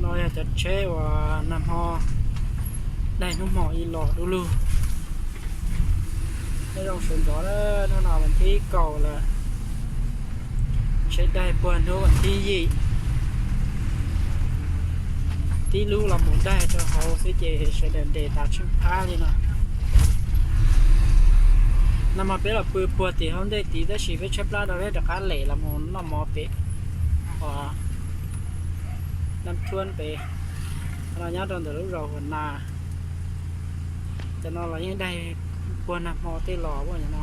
Yog cov tsheb uas nag hmo daig hnub hmo ib los du lug. Nyob zoo sawv ntxov, hnub no vas thib kaum lawm, tsheb daig puag hnub vas thib yim. Tib lub los mus daig rau hauv xwb ces sawv daws nres tas tsheej phab li no. Nag hmo peb los pw puag tim hauv ntej tid tab sis peb tshaib plab rau peb rov qab lem los mus noj mov pem uas Nam Thuab pem. Qhov no nyob rau ntawm lub zos Huam Nas. Cov no los yeej daig puag nag hmo tej los no.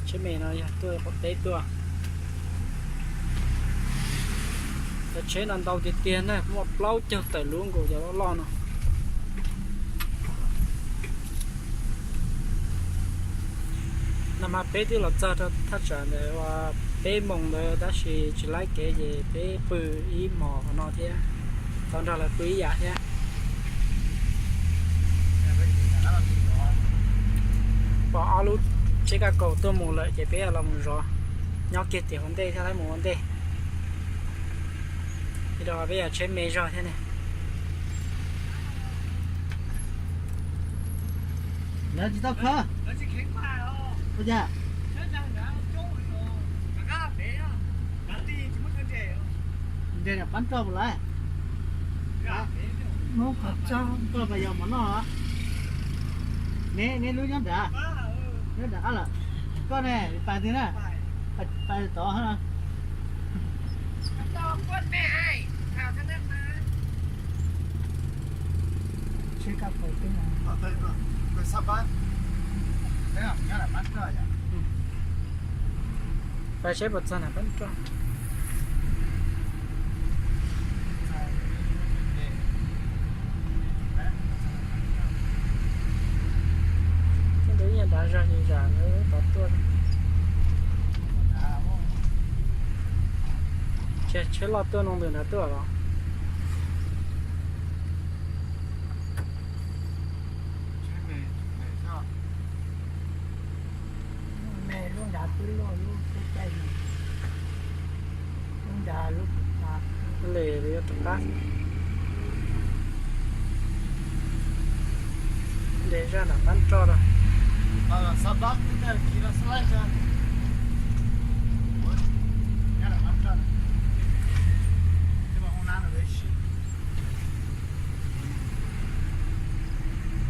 Tsheb me no yog tuaj qaum teb tuaj. Cov tsheb no ntau tiag tiag na, muaj plaub caug tawm lub nkaus cov loj loj no. Nag hmo peb twb los txog rau thaj tsam ntawd uas peb moos ntawd tab sis tsis laib kev ces peb pw ib hmos qhov no thiab, tau nrog lawv pw ib yam thiab. Pom ob lub tsheb kaj kaus tuaj mus lawm ces peb los mus zov, nyob kiag tim hauv ntej thiab laib mus ua ntej. Rau peb yog tsheb me zog thiab ne. Lawv tsis tau khawb. Ua cas? Nres nram pab roj puas lawm? Koj pas yog mov noj. Neb, neb lub nyob nrad, nyob nram qab lawm. Koj ne, pais twg na? Pais tod. Pais seb puas txog nram pab roj. Tej ntawd ib yam dav zog ces zam lawv tod tuaj. Tsheb loj tuaj no ntawm nrad tuaj los? Lub nrad twb luaj lub teb caij, lub nrad lub puag ta. Nres yuav rov qab, nres zaj nram qab roj rau.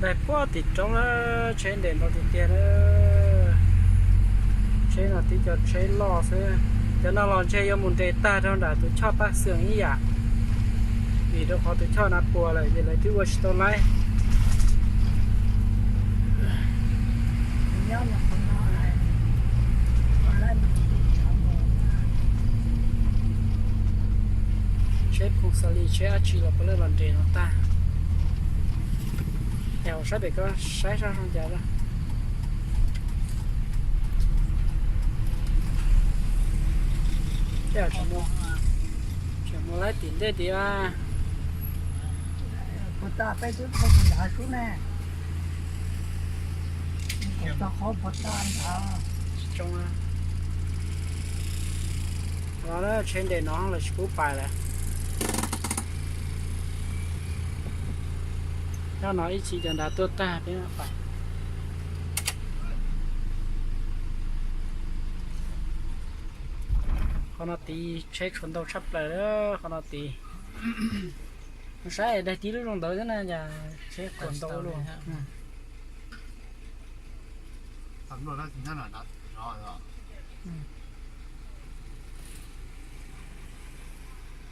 Daig puag tim roob na, tsheb nres ntau tiag tiag na. Tsheb no tib co tsheb loj xwb. Cov no los ntshe yuav mus nres tag rau nram tus choj paj xwm ib yam, vim rau qhov tus choj na puas lawm ces lawv twb ua tsis tau laib. Tsheb phooj xa li tsheb dab tsi los puav leej los nres no tag. Es saib pem ko saib sab zoo cas. Tej zaum tseem mus laib tim ntej tiag. Puag ta peb twb thauj mus nrad xwb ne. Txog qhov puag ta nrad. Tsis tsoo. Los tsheb nres no lawv tsis pub pais lawm. Nyob no ib chim cov nrad tuaj tag peb mam pais. Qhov no tid tsheb tshuav ntau tshaj plaws, qhov no tid. Saib daig tib lub zoo ntawd thiab na, cas tsheb tshuav ntau luaj.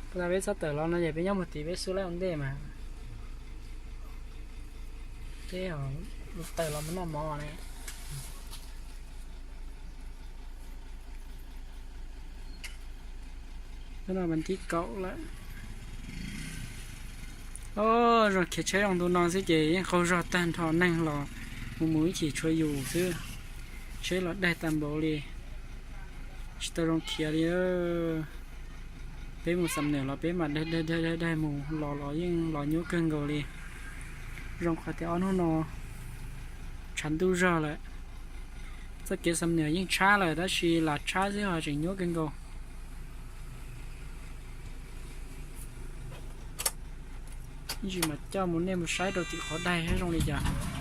Peb txhob tawm los no ces peb nyob mus tid peb xub laib ua ntej mas. Peb tawm los mus noj mov ne. Hnub no vas thib kaum lawm. Zoo khiav tsheb zoo ntu no xwb ces yeej qaug zog tag nrho, neeg los mus mus ib chim tshuav yus xwb. Tsheb los daig tag npaum li, tsis tau zoo khiav li. Peb mus xam nws los peb mam daig daig daig daig mus los los yeej los nyuaj kawg nkaus li. Zoo qhov tias ob hnub no tshav ntuj zog lawm. Txoj kev xam nws yeej tshab lawm tab sis lam tshab xwb ho tseem nyuaj kawg nkaus. Ib ntsis mas coj mus nej mus saib rau tim qhov daig thiab zoo li cas.